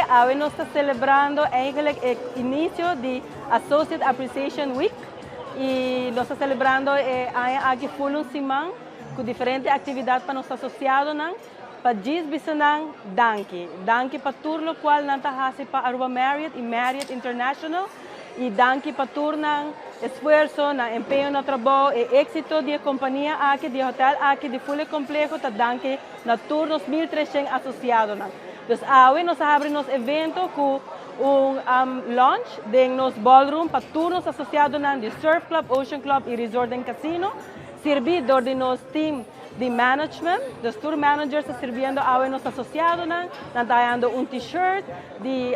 Awe nos ta celebrando eigenlijk e inicio di Associate Appreciation Week y nos ta celebrando e aña aki full un siman cu diferente actividad pa nos asociadonan, pa djis bisa nan danki. Danki pa tur locual nan ta haci pa Aruba Marriott y Marriott International y danki pa tur nan esfuerso, nan empeño na trabou, e exito di e compania aki, di e hotel aki, di full e compleho ta danki na tur nos 1300 asociadonan. Dus awe nos a habri nos evento cu un lunch den nos ballroom pa tur nos asociadonan di Surf Club, Ocean Club y Resort and Casino, sirbi door di nos team di management. Dus tur managers ta sirbiendo awe nos asociadonan, nan ta hayando un t-shirt di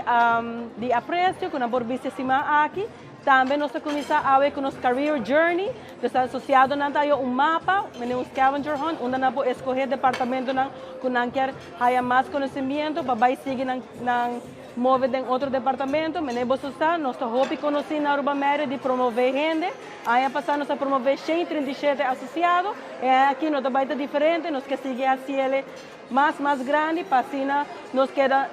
aprecio cu nan por bisti siman aki. Tambe nos a cuminsa awe cu nos career journey, dus asociadonan ta haya un mapa, un scavenger hunt, unda nan por escoge departamentonan cu nan kier haya mas conocimiento pa bay sigui nan move den otro departamento. Manera boso sa, nos ta hopi conoci na Aruba Marriott di promove hende. Aña pasa nos a promove 137 asociado, y aki no ta bay ta diferente, nos kier sigui haci'e mas grandi, pa asina nos keda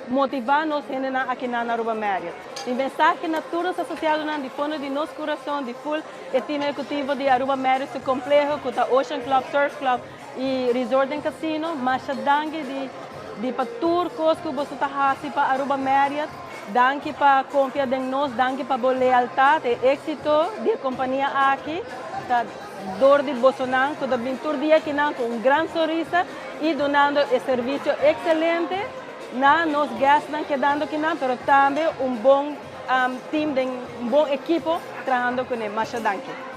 motiva nos hendenan aki na Aruba Marriott. E mensahe na tur nos asociadonan di fondo di nos curason, di full e team ehecutivo di Aruba Marriott su compleho, cu ta Ocean Club, Surf Club y Resort and Casino, masha danki di pa tur cos cu boso ta haci pa Aruba Marriott. Danki pa confia den nos, danki pa bo lealtad y exito di e compania aki. Ta door di bosonan, cu ta bin tur dia akinan cu un gran sonrisa y dunando e servicio excelente na nos guestnan kedando akinan, pero tambe un bon team, un bon ekipo trahando cu ne. Masha danki.